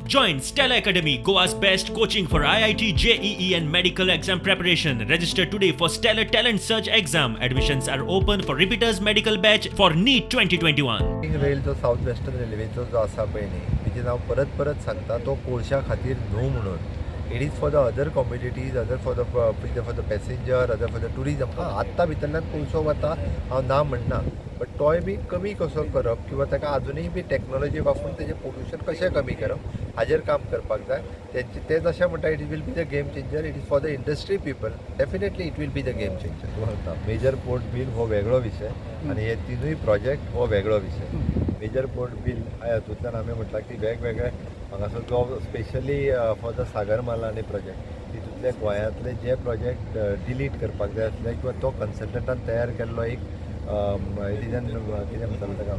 Join Stella Academy, Goa's best coaching for IIT, JEE, and medical exam preparation. Register today for Stellar Talent Search exam. Admissions are open for repeaters medical batch for NEET 2021. Rail जो south western रेल्वेचो जो आसा पळय न्ही, तेजेर हांव परत परत सांगता, तो कोळशा खातीर न्हू म्हणून. It is for the other commodities, other for the passenger, other for the tourism. हां, आत्तां भितरल्यान कोळसो वता, हांव ना म्हणना, बट तोय बी कमी कसो करप किंवा ताका आजुनूय बी टॅक्नोलॉजी वापरून तेजें पोल्युशन कशें कमी करप हाजेर काम करपाक जाय. तेंचे ते जशें म्हणटा, it will be the game changer. It is for the industry people, definitely it will be the game changer. सांगता, मेजर पोर्ट बील हो वेगळो विशय आनी हे तिनूय प्रोजेक्ट हो वेगळो विशय. मेजर पोर्ट बील ह्या हातूंतल्यान आमी म्हटलां की वेगवेगळे हांगासर जो स्पेशली फॉर the Sagarmala आनी प्रोजेक्ट, तितूंतले गोंयांतले जे प्रोजेक्ट डिलीट करपाक जाय आसले किंवा तो कन्सल्टंटान तयार केल्लो एक, it is an, कितें म्हणटाले ताका,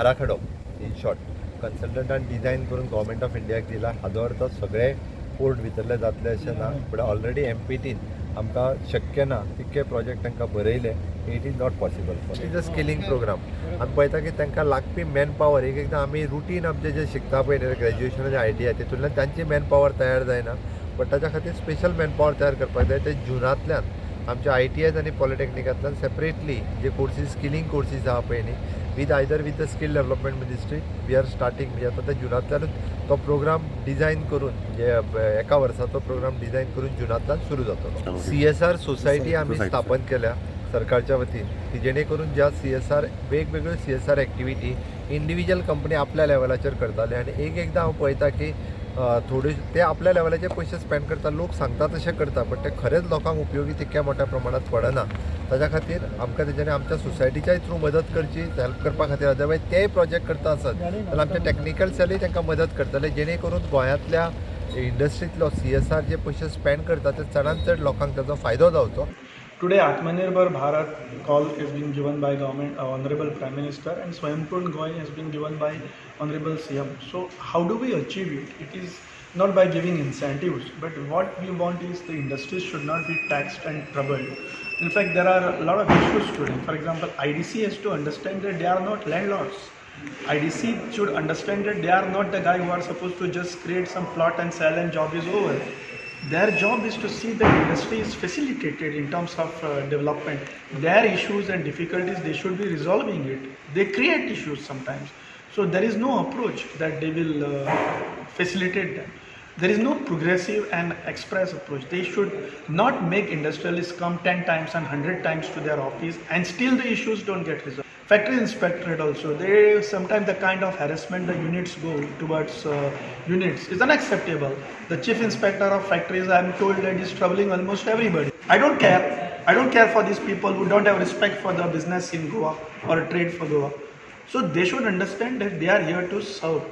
आराखडो इन शॉर्ट, कन्सल्टंटान डिझायन करून गव्हर्मेंट ऑफ इंडियाक दिला. हाजो अर्थ सगळे पोर्ट भितरले जातले अशें ना, बट ऑलरेडी एमपीटीन आमकां शक्य ना तितके प्रोजेक्ट तांकां बरयले. It is not possible for, it is a skilling program. आमी पळयता की तांकां लागपी मॅन पावर, एक एकदां आमी रुटीन आमचें जें शिकता पळय न्ही, ग्रॅज्युएशनाचें, आयटीआय, तितूंतल्यान तांची मॅन पावर तयार जायना, बट ताच्या खातीर स्पेशल मॅन पावर तयार करपाक जाय. ते जुनांतल्यान आमच्या आयटीआयज आनी पॉलिटेक्निकांतल्यान सेपरेटली जे कोर्सीस, स्किलिंग कोर्सीस आहा पळय न्ही, with either with the skill development ministry we are starting. म्हणजे आतां ते जुनांतल्यानूच तो प्रोग्राम डिझायन करून, म्हणजे एका वर्साचो प्रोग्राम डिझायन करून जुनांतल्यान सुरू जातलो. सीएसआर सोसायटी आमी स्थापन केल्या सरकारच्या वतीन की जेणे करून ज्या सीएसआर, वेगवेगळ्यो सीएसआर एक्टिविटी इंडिव्हिज्युअल कंपनी आपल्या लेवलाचेर करताले आनी एक एकदां हांव पळयता की थोड्यो ते आपल्या लेवलाचेर पयशे स्पेंड करता, लोक सांगता तशें करता, बट ते खरेंच लोकांक उपयोगी तितक्या मोठ्या प्रमाणात पडना. ताच्या खातीर आमकां तेज्यानी आमच्या सोसायटीच्याय थ्रू मदत करची, हेल्प करपा खातीर. अदरवायज तेय प्रोजेक्ट करता आसत जाल्यार आमचे टॅक्निकल सेलूय तांकां मदत करतले, जेणे करून गोंयांतल्या इंडस्ट्रींतलो सीएसआर जे पयशे स्पेंड करता ते चडान चड लोकांक ताचो फायदो जावचो. Today, Atmanirbhar Bharat call has been given by government, Honorable Prime Minister, and Swayampurn Goa has been given by Honorable CM. So, how do we achieve it? It is not by giving incentives, but what we want is the industries should not be taxed and troubled. In fact, there are a lot of issues today. For example, IDC has to understand that they are not landlords. IDC should understand that they are not the guy who are supposed to just create some plot and sell and job is over. Their job is to see that industry is facilitated in terms of development. Their issues and difficulties, they should be resolving it. They create issues sometimes. So there is no approach that they will facilitate them. There is no progressive and express approach. They should not make industrialists come 10 times and 100 times to their office and still the issues don't get resolved. Factory inspectorate also, they sometimes, the kind of harassment the units go towards units is unacceptable. The chief inspector of factories, I am told that is troubling almost everybody. I don't care. I don't care for these people who don't have respect for the business in Goa or trade for Goa. So they should understand that they are here to serve.